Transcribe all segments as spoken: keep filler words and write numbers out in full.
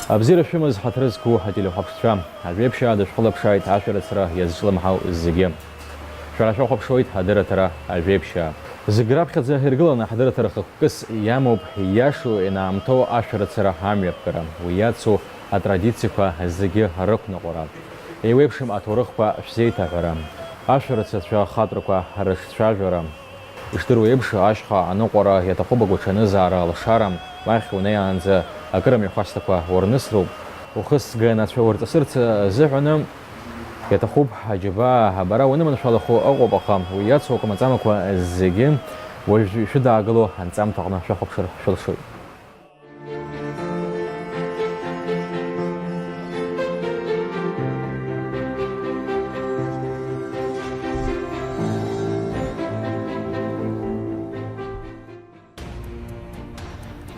Абзиара шәымаз, ҳаҭыр зқәу ателехәаԥшцәа, ажәеиԥшьаа дышәхылаԥшааит ашәарыцара иазҿлымҳау зегьы. Шәара шәахәаԥшуеит адырраҭара ажәеиԥшьаа. Зегь раԥхьаӡа иргыланы ҳдырраҭара хықәкыс иамоуп ииашоу ианаамҭоу ашәарыцара амҩаԥгара, уи иацу атрадициақәа зегьы рықәныҟәара. Еиуеиԥшым аҭоурыхқәа шәзеиҭаҳәара, ашәарыцацәа ахатәрақәа рыҿцәажәара. Ишдыру еиԥш, ашьха аныҟәара иаҭахуп агәаҽанызаара алшара, уахь унеиаанӡа акыр амҩахәасҭақәа урнысроуп. Ухы сганацәа урҵысырц азыҳәаны иаҭахуп аџьабаа, абара уаныманшәалахо ыҟоуп, аха уи иацу акәамаҵамақәа зегьы уажә ишәыдаагыло анҵамҭаҟны шәахәаԥшыр шәылшоит.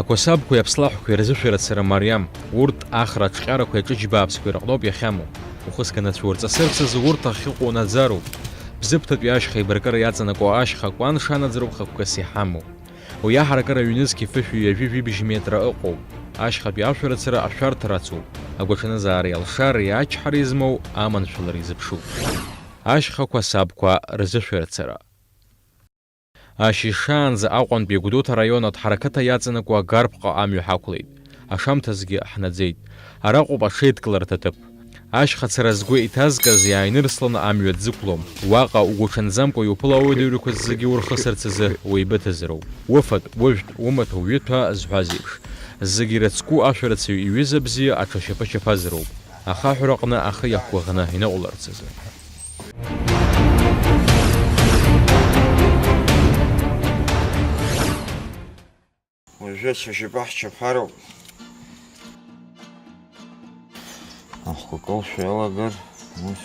Ақәасабқәеи аԥслаҳәқәеи рзышәарыцара мариам, урҭ ахра аҿҟьарақәеи аҿыџь бааԥсқәеи рыҟноуп иахьамоу. Ухы сганацәа урҵысырц азы урҭ ахьыҟоу наӡароуп. Бзыԥҭатәи ашьха еибаркыра иаҵанакуа ашьха кәанш анаӡароуп хықәкыс иҳамоу. Уи аҳаракыра ҩнызқь фышәи ҩажәи жәибжь метра ыҟоуп. Ашьхатәи ашәарыцара ашәарҭа рацуп. Агәаҽанызаареи алшареи ачҳареи змоу аманшәалара изыԥшуп. Ашьхақәа сабқәа рзышәарыцара. Ашьыжь шаанӡа Аҟәантәи Гәдоуҭа араион аҭҳарақыҭа иаҵанакуа Гарԥҟа амҩа ҳақәлеит. Ашамҭазгьы ҳнаӡеит. Араҟоуп аҽеидкыларҭа ҭыԥ. Ашьхацара згәы иҭазкыз иааинырсланы амҩа дзықәлом. Уаҟа угәуҽанӡамкәа иуԥыло ауадаҩрақәа зегьы урхысырц азы уеибыҭазароуп. Уыфатә, ужәтә, умаҭәа, уҩыҭәа зҳәаз еиԥш. Зегьы ирыцку ашәарыцаҩ иҩыза бзиа аҽашьапы чаԥазароуп. Ахаҳәраҟны ахы иақәгәыӷны иныҟәларц азы. Уажәы ацәашьапы ҳчаԥароуп. Ахәкәакәылшәа иалагар, ус,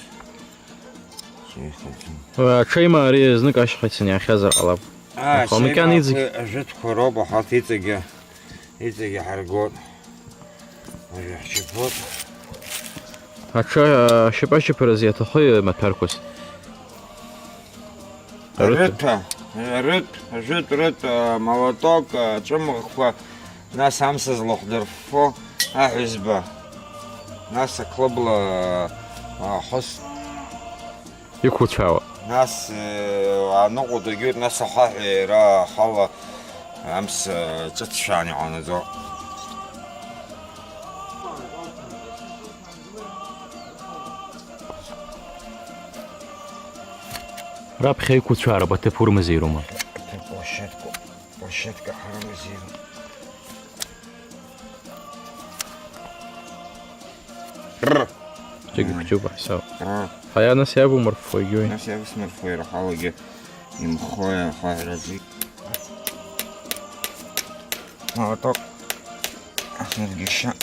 ҽеихаӡом. Уи аҽеимаа ари знык ашьха ицаны иаахьазар ҟалап. Аа, аха макьана аҽеимаақәа иҵегь. Ажәытәқәа роуп, аха иҵегьы, иҵегьы ҳаргоит. Уажәы ҳчаԥоит. Аҽа, ашьапашьаԥараз иаҭаху маҭәарқәас? Рыҭәа. Рыҭәа, рыҭә, жәытә рыҭә, а, молоток, а, ҵәымӷқәа, нас амса злахәдырффо аҳәызба, нас аклыбла, а, хыс. Иқәуцәаауа. Нас, э, аныҟәо дагьуеит, нас ахаҳә иара ахала амса ҿыцшәаан иҟанаҵо. Раԥхьа иқәуцәаарап, аҭыԥ урмазеироума? Площадка, площадка ҳармазеироуп. Ҷык-ҷык ҳәа. Ҳаиа, нас иавумырффо егьуи? Нас иавсмырффо иара халагьы имхо ахаҳәразы. Молоток. Ахьыргьыша.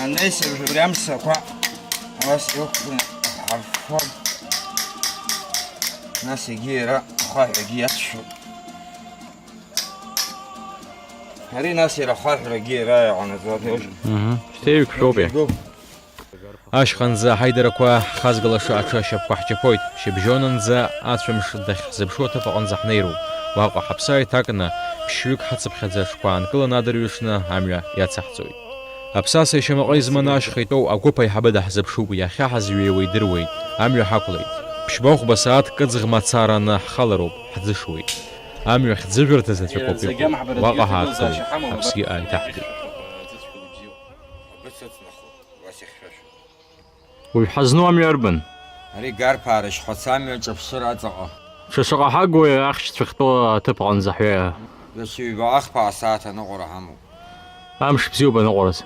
Анеси убри амсақәа ас иқәкны ҳарффон. Нас егьи иара ахаҳәагьы иацәшәон. Ари нас иара ахаҳәрагьы иара иҟанаҵоит. Мгм. Шьҭа еиқәшәоуп иа. Ашьханӡа ҳаидарақәа ҳхазгалаша аҽы ашьапқәа ҳчаԥоит. Шьыбжьонынӡа ацәамш дахьҳзыԥшу аҭыԥ аҟынӡа ҳнеироуп. Уаҟа ҳаԥсы ааиҭакны, ԥшьҩык ҳацыԥхьаӡа аҽқәа аанкыланы адырҩаҽны амҩа иацаҳҵоит. Аԥсаса ишьамаҟа изманы ашьха итәоу агәыԥ аиҳабы даҳзыԥшуп, иахьа ҳазҩеиуа идыруеит, амҩа ҳақәлеит. Ԥшьба-хәба сааҭк ыӡӷ мацараны ҳхалароуп, ҳӡышуеит. Амҩа хьӡыжәырҭа заҵәык ауп иҟоу. Уаҟа ҳааҭгылеит, аԥсгьы ааиҭаҳгеит. Уажә ҳазну амҩа арбан? Ари Гарԥаа рышьхәац амҩа Ҿаԥшыра аҵаҟа. Ҽа шаҟа ҳагуеи ахьшьцәа ахьтәоу аҭыԥ аҟынӡа ҳҩеиуа? Ҩажәи ҩба ахԥа асааҭ аныҟәара ҳамоуп. Амш бзиоуп аныҟәараз.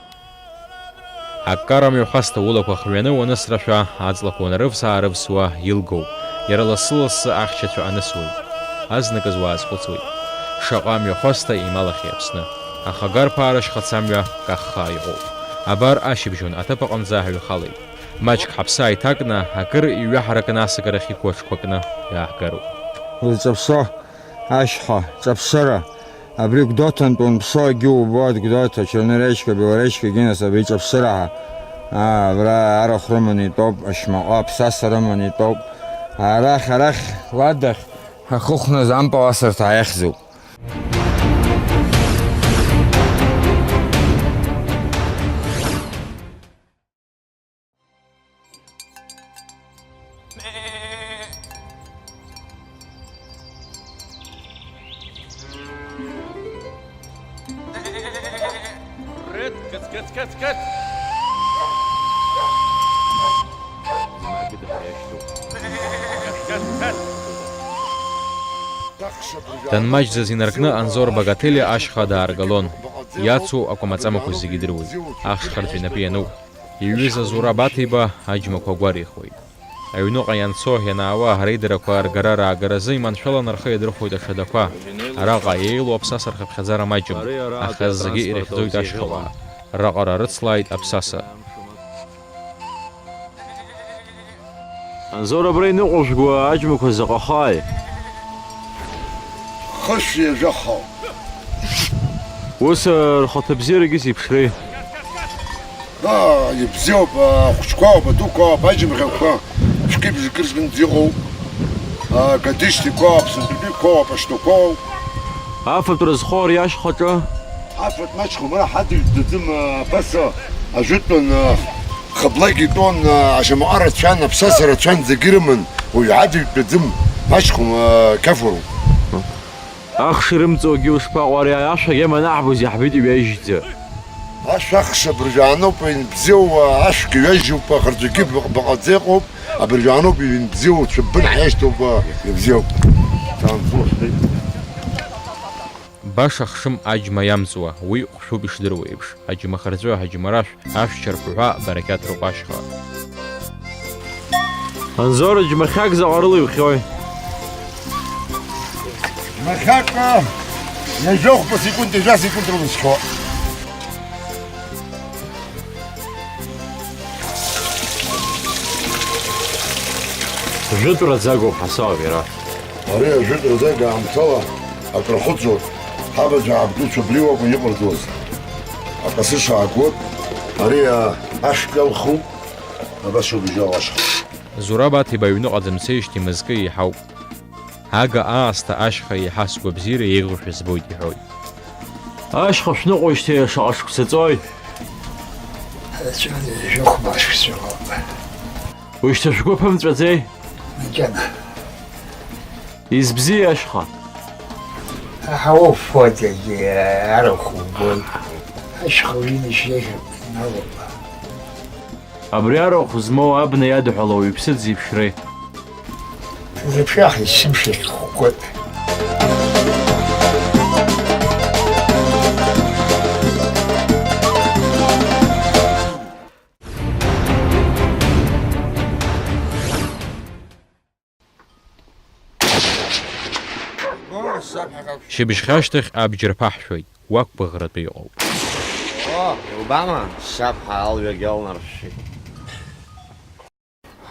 Аккара мҩахәасҭа улақәа хҩаны уанысрашәа, аҵлақәа унарывс-аарывсуа илгоуп. Иара лассы-лассы ахьчацәа анысуеит. Азныказ уаазхәыцуеит. Шаҟа мҩахәасҭа ималахьеи Аԥсны. Аха Гарԥаа рышьхац амҩа каххаа иҟоуп. Абар ашьыбжьон аҭыԥ аҟынӡа ҳаҩхалеит. Маҷк ҳаԥсы ааиҭакны, акыр иҩаҳаракны асагарахь иқәу аҽқәа кны иааҳгароуп. Узҿаԥсо ашьха, Ҿаԥшыра, абри Гәдоуҭантәи уанԥсо акгьы убоит, Гәдоуҭа, Черноречка, Белоречка, Гинас, абри Ҿаԥшыра ҳәа. Аа, абра арахә рыманы итәоуп, ашьмаҟа аԥсаса рыманы итәоуп. Арахь, арахь, уадахь, ҳахыхәназ ампыл асырҭ ааихьӡуп. Данмаҷӡаз инаркны Анзор Багаҭелиа ашьха дааргалон. Иацу акәамаҵамақәа зегьы идыруеит. Ахш хырҵәи инапы иануп. Иҩыза Зураб Аҭиба аџьмақәа гәарихуеит. Аҩныҟа ианцо, ианаауа, реидарақәа ргара-раагаразы иманшәаланы рхы иадырхәоит аҽадақәа. Араҟа еилоу аԥсаса рхыԥхьаӡара маҷым, аха зегьы ирыхьӡоит ашьхауаа. Раҟара рыцлааит аԥсаса. Анзор, абра иныҟәыжәго аџьмақәа заҟа хааи? Хышә ҩажәа хауп. Ус, рхаҭабзиарагьы зеиԥшры. Ибзиоуп, ахәыҷқәоуп, адуқәоуп, аџьымӷьақәа, ԥшьқәа-бжьқәа рзынӡа иҟоуп, Гадишьҭиқәоуп, Сынтәатәиқәоуп, Аԥшьнақәоуп. Афатә рызхоу ари ашьхаҿы? Афатә маҷхом, ара ҳадыҩтәӡам, абас ажәытәан хыблак итәон, ашьамаҟа рацәан, аԥсаса рацәан, зегьы рыман, уаҩ ҳадыҩтәӡам, маҷхом, қьафуроуп. Ахш ирымҵуагьы ушԥаҟоу, ари ашә агьама анаҳбоз иаҳбеит иҩажьӡа. Ашә ахш абыржәаануп, ианбзиоу ашәгьы ҩажьуп, ахырҵәагьы баҟ-, баҟаӡа иҟоуп, абыржәаануп, ианбзиоу цәыббын ҳаиашьҭоуп, иабзиоуп. Баша хшым аџьма иамҵуа, уи хәшәуп ишдыруа еиԥш, аџьмахырҵәы, аџьмарашә, ашә чарԥҳәа, барақьаҭроуп ашьха. Анзор, џьмахьак заҟа рыла иухьои? Џьмахьак, а, ҩажәохәба секунд, ҩажәа секунд рыла исхьоуп. Жәытә раӡагоуп ҳасаб иара. Ари ажәытә раӡага аамҭала акрахәыцуан, ҳабацәа ҳабдуцәа абри уакәын иҟарҵоз. Акасы шаагоит, ари, а, ашәк иалхуп, абас убжьы алашха. Зураб Аҭиба аҩныҟа дымцеижьҭеи мызкы еиҳауп. Ага аасҭа ашьха еиҳа сгәабзиара еиӷьушәа збоит, иҳәоит. Ашьха шәныҟәоижьҭеи шаҟа шықәса ҵуеи? Ацәа жәохә башқәа сыҟоуп. Уажәшьҭа шәгәы ԥымҵәаӡеи? Макьана. Избзиа ашьха. Аҳауа фуаӡагьы арахә убоит. Ашьха уинашьеиҳәа налоуп. Абри арахә змоу абна иадҳәалоу иԥсыӡ зеиԥшры. Зыԥшаахи сымшахь хәкәыт. Шьыбжьхьа ашьҭахь абџьар ԥаҳшәоит, уақәгәыӷратәы иҟоуп. О, иубама, саб ҳәа алҩагьы алнаршәшәеит.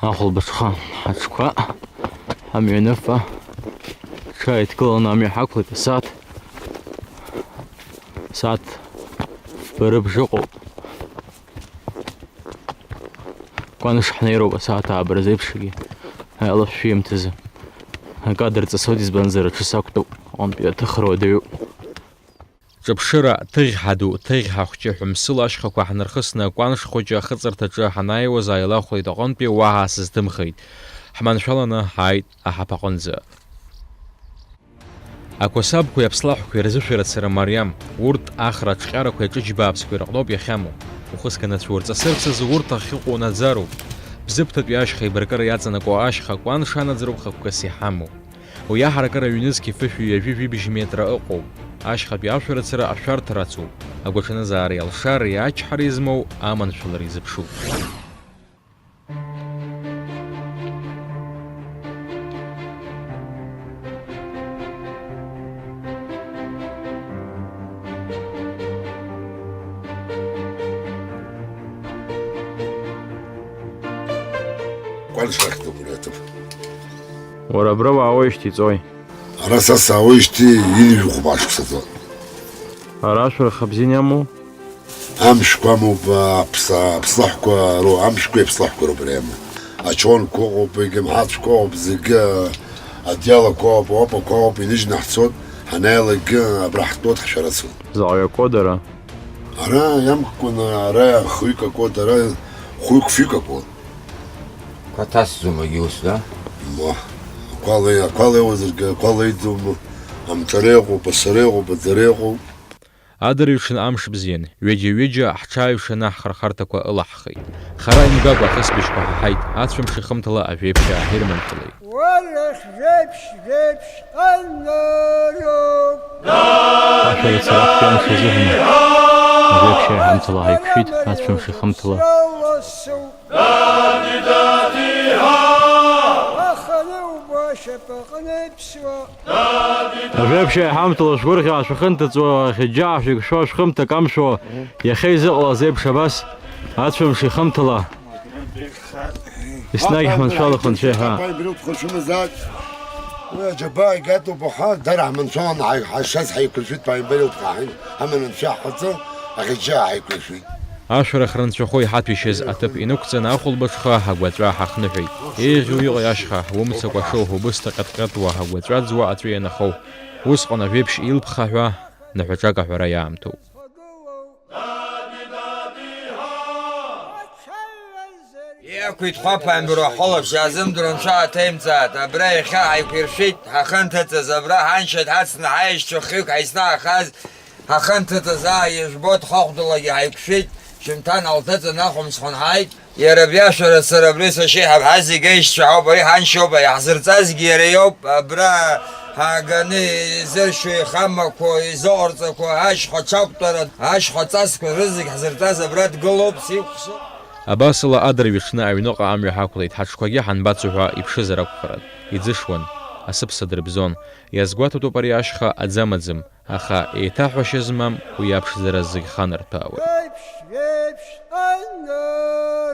Ахәылбыҽха ҳаҽқәа, амҩаныфа, ҽааидкыланы амҩа ҳақәлеит асааҭ, сааҭ фба рыбжа ыҟоуп. Кәаныш ҳнеироуп асааҭ ааба рзеиԥшгьы, алаф шәимҭазы. Акадр ҵысуеит, избанзар, аҽы сақәтәоуп, аҟынтәи аҭыхра уадаҩуп. Ҿыԥшыра, ҭыӷьҳа ду, ҭыӷьҳа хәҷы ҳәа мсыла ашьхақәа ҳнархысны, Кәанш хәыҷы ахыҵырҭаҿы ҳанааиуаз ааилахәлеит аҟынтәи, уаҳа сызҭымхеит. Ҳманшәаланы ҳааит аҳаԥаҟынӡа. Ақәасабқәеи аԥслаҳәқәеи рзышәарыцара мариам, урҭ ахра аҿҟьарақәеи аҿыџь бааԥсқәеи рыҟноуп иахьамоу. Ухысганы ацәурҵасырц азы урҭ ахьыҟоу наӡароуп. Бзыԥҭатәи ашьха еибаркыра иаҵанакуа ашьха Кәанш анаӡароуп хықәкыс иҳамоу. Уи аҳаракыра ҩнызқь фышәи ҩажәи жәибжь метра ыҟоуп. Ашьхатәи ашәарыцара ашәарҭа рацуп. Агәаҽанызаареи алшареи ачҳареи змоу аманшәалара изыԥшуп. Кәанш ахьӡуп уи аҭыԥ. Уара абра уаауеижьҭеи ҵуеи? Ара са саауеижьҭеи ҩынҩажәи хәба шықәса ҵуеит. Ара ашәарах абзиан иамоу? Амшқәа амоуп, аԥс-, аԥслаҳәқәа роу-, амшқәеи аԥслаҳәқәа роуп ари амҩа. Ачонқәа ыҟоуп, егьи амҳацәқәа ыҟоуп, зегьы адиалақәа ыҟоуп, ауапақәа ыҟоуп, иныжьны ҳцоит, ҳанааилакгьы абра ҳтәоит, ҳшәарацоит. Заҟаҩ акоуп ара? Ара иамккәаны, ара хҩык акоуп, ара хәҩык-фҩык акоуп. Қәа ҭасӡом егьи ус, да? Ма, ақәа леи-, ақәа леиуазаргьы, ақәа леиӡом, амҿара ыҟоуп, асара ыҟоуп, аӡара ыҟоуп. Адырҩаҽны амш бзиан, ҩыџьа-ҩыџьа ҳҽааҩшаны ҳхырхарҭақәа ылаҳхит. Хара имгакәа ахысбыжьқәа ҳаҳаит, ацәымш ихымҭала ажәеиԥшьаа ҳирманшәалеит. Уарахь жәеиԥшь, жәеиԥшь ҟанароуп. Ашәарыцара ахьтәи амш азыҳәан ажәеиԥшьаа ҳамҭала ҳаиқәшәеит, ацәымш ихымҭала. Аха иубо ашьапаҟны иԥсуа. Ажәеиԥшьаа ҳамҭала шәгәырӷьаа шәахынҭыҵуа, ахьыџьаа шәикшәо, шәхымҭа камшәо, иахьа изыҟалаз еиԥш абас ацәымш ихымҭала, еснагь ҳманшәалахо Анцәа иҳәа. Уи аџьабаа игатәуп уаҳа, дара ҳманшәалан ҳаи-, ҳашаз ҳаиқәыршәеит, ԥааимбар илԥха ҳаман Анцәа ҳхаҵа, ахьыџьаа ҳаиқәыршәеит. Ашәарах рынцәахәы иҳаҭәеишьаз аҭыԥ инықәҵаны ахәылбыҽха ҳагәаҵәа ҳахныҳәеит. Еиӷьу иҟеи ашьха, умца кәашоу, убысҭа ҟьатҟьатуа, агәаҵәа ӡуа аҵәы ианахоу. Усҟан ажәеиԥшь илԥха ҳәа, наҳәаҿак аҳәара иаамҭоуп. Иақәиҭ хәаԥаимбар уаҳхәалаԥш, иаазымдыруа анцәа аҭеимҵааит. Абра иахьа ҳаиқәиршәеит, ҳахы нҭыҵыз, абра ҳаншьа дҳацны ҳаишьцәа хҩык ҳаицнаҳахаз, ҳахы нҭыҵыз, аа, ижәбоит, хахәдалагьы ҳаиқәшәеит, шьынҭан ҳалҭыҵын, ахәымсхан ҳааит. Иара абри ашәарыцара абри сашьеиҳаб ҳазегь аишьцәа ҳауп, ари ҳаншьоуп, иаҳзырҵазгьы иара иоуп, абра ҳааганы изыршьо, ихамақәо, изыҟарҵақәо, ашьха ҽақәтәара, ашьха ҵасқәа рызегь ҳзырҵаз абра дгылоуп, сихәсо. Абасала адырҩаҽны аҩныҟа амҩа ҳақәлеит, ҳаҽқәагьы ҳанбацо ҳәа иԥшызар акәхарын. Иӡышуан, асыԥса дырбзон. Иазгәаҭатәуп ари ашьха аӡы амаӡым, аха еиҭаҳәашьа змам уи аԥшӡара зегь ханарҭәаауеит. Еиԥш, еиԥш ҟанароуп.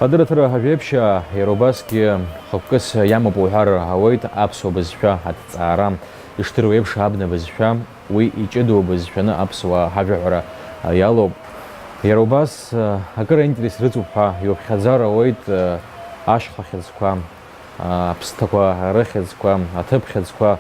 Адырраҭара ажәеиԥшьаа иара убасгьы хықәкыс иамоуп уҳәар ауеит аԥсуа бызшәа аҭҵаара. Ишдыру еиԥш, абна бызшәа, уи иҷыдоу бызшәаны аԥсуаа ҳажәаҳәара иалоуп. Иара убас, акыр аинтерес рыҵоуп ҳәа иуԥхьаӡар ауеит ашьха хьыӡқәа, аԥсҭақәа рыхьӡқәа, аҭыԥ хьыӡқәа,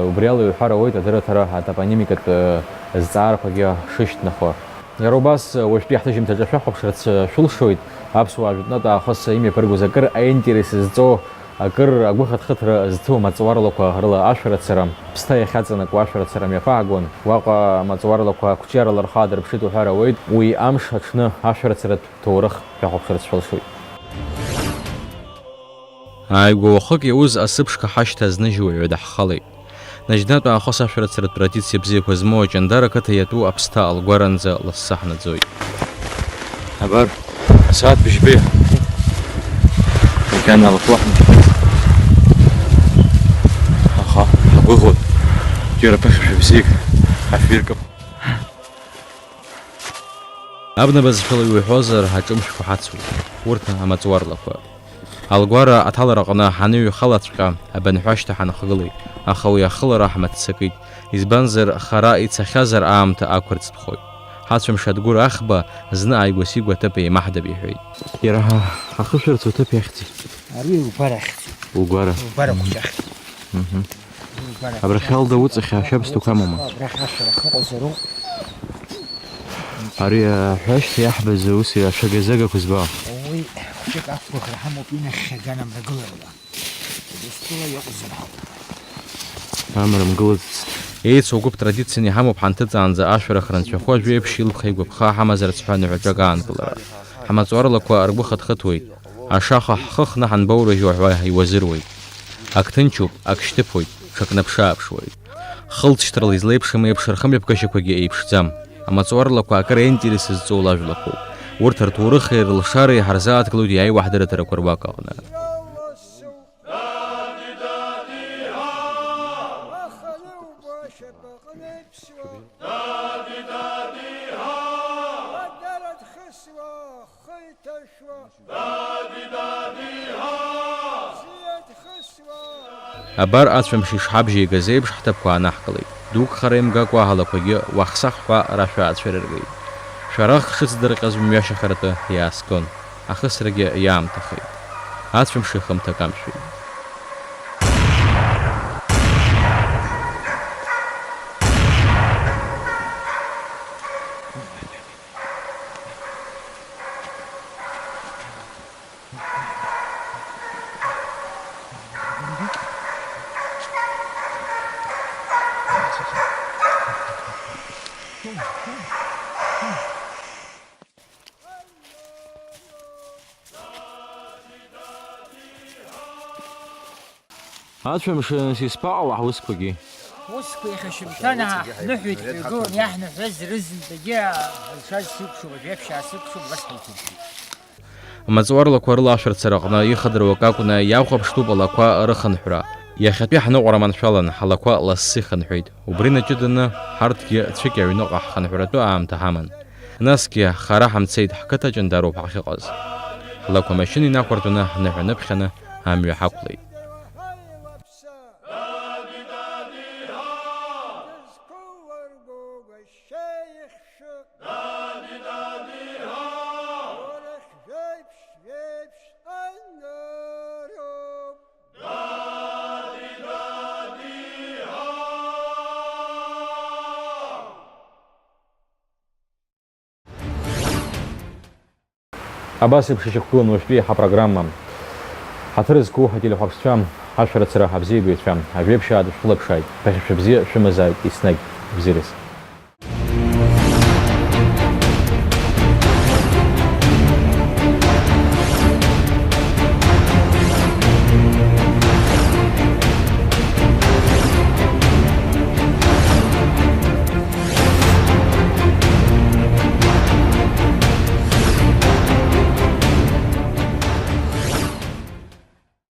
убри ала иуҳәар ауеит адырраҭара атопонимикатә зҵаарақәагьы шышьҭнахуа. Иара убас, уажәтәи ҳҭыжьымҭаҿы шәахәаԥшырц шәылшоит, аԥсуаа жәытәнатә аахыс имҩаԥыргоз акыр аинтерес зҵоу, акыр агәыхыҭхыҭра зҭоу амаҵуар лақәа рыла ашәарыцара, ԥсҭа иахьаҵанакуа ашәарыцара мҩаԥаагон, уаҟа амаҵуар лақәа ақәҿиарала рхы аадырԥшит уҳәар ауеит, уи амш аҽны ашәарыцаратә ҭоурых шәахәаԥшырц шәылшоит. Ааигәа уахык иауз асыԥшқа ҳашьҭа азныжьуа ҩада ҳхалеит. Наџьнатә аахыс ашәарыцаратә традициа бзиақәа змоу Аҷандара ақыҭа иатәу аԥсҭа Алгәаранӡа лассы ҳнаӡоит. Абар, асааҭ быжьбеи. Макьана алахәлаҳмҭ. Аха, ҳгәыӷуеит. Џьара ԥыхьашәа бзиак ҳашәиркып. Абна бызшәала иуҳәозар, аҿымшәқәа ҳацуп. Урҭ амаҵуарлақәа. Алгәара аҭалараҟны ҳаныҩхалаҵәҟьа, абанҳәашьҭа ҳанхгылеит, аха уи ахылара ҳмыццакит, избанзар, хара ицахьазар аамҭа ақәырӡтәхоит. Ҳацәымшәа Адгәыр Ахба зны ааигәа-сигәа аҭыԥ еимаҳдап иҳәеит. Иара ҳа-, ҳахышәарц уҭыԥ иахьӡи? Ари Лгәара ахьӡуп. Лгәара. Лгәара хәыҷы ахьӡуп. Мгм. Лгәара хәыҷы ахьӡуп. Абрахь алда уҵахьа ашәаԥсҭақәа амоума? Абрахь ашәарах ыҟазароуп. Ари аҳәашьҭа иаҳбаз ус ашәага-загақәа збо? Уи хәҷык ақәгәыӷра ҳамоуп, инахьхьи аганамра гыларыла. Урыстәыла иҟазар ҳауп. Амра мгылаӡац. Еицу гәыԥ традицианы иҳамоуп ҳанҭыҵаанӡа ашәарах рынцәахәы ажәеиԥшь илԥха-игәаԥха ҳамазарц ҳәа ныҳәаҿак аанкылара. Ҳмаҵуарлақәа ргәы хыҭхыҭуеит. Ашаха ҳхы хны ҳанбоурыжьуа ҳәа иуазыруеит. Ак ҭынчуп, ак шьҭыԥуеит, ҽак наԥшы-ааԥшуеит. Хылҵшьҭрала излеиԥшым еиԥш рхымҩаԥгашьақәагьы еиԥшӡам. Амаҵуарлақәа акыр аинтерес зҵоу лажәлақәоуп. Урҭ рҭоурыхи рылшареи ҳарзааҭгылоит иааиуа ҳдырраҭарақәа руак аҟны. Абар ацәамшь ишҳабжьеигаз еиԥш ҳҭыԥқәа аанаҳкылеит. Дук хара имгакәа алақәагьы уахсахҳәа рашәа аацәырыргеит. Шәарах шыцдырҟьаз мҩашьахартәы иааскьон. Ахысрагьы иаамҭахеит. Ацәамши хымҭак амшәеит. Ацәамшын исԥаҟауа ҳусқәагьы. Усқәа иахьа шьыжьымҭан ҳныҳәоит ҳәа игылан иаҳныҳәаз рызынтәагьы анцәа сықәшәом, ажәеиԥшьаа сықәшәом, нас ҳаиқәыршәеит. Амаҵуар лақәа рылашәарц араҟны ихадыруа акакәны иахәаԥштәуп алақәа рыхынҳәра. Иахьатәи ҳныҟәара маншәалан, ҳалақәа лассы ихынҳәит. Убри наҷыданы ҳарҭгьы цәыкь аҩныҟа ҳхынҳәратәы аамҭа ҳаман. Насгьы хара ҳамцеит, ҳқыҭа ҷандароуп ҳахьыҟаз. Ҳлақәа амашьына инақәыртәаны ҳныҳәа ныԥхьаны амҩа ҳақәлеит. Абас еиԥш ишьақәгылан уажәтәи ҳапрограмма. Ҳаҭыр зқәу ҳателехәаԥшцәа, ҳашәарыцара ҳабзиабаҩцәа, ажәеиԥшьаа дышәхылаԥшааит, ԥыхьашәа бзиа шәымазааит еснагь. Бзиарас.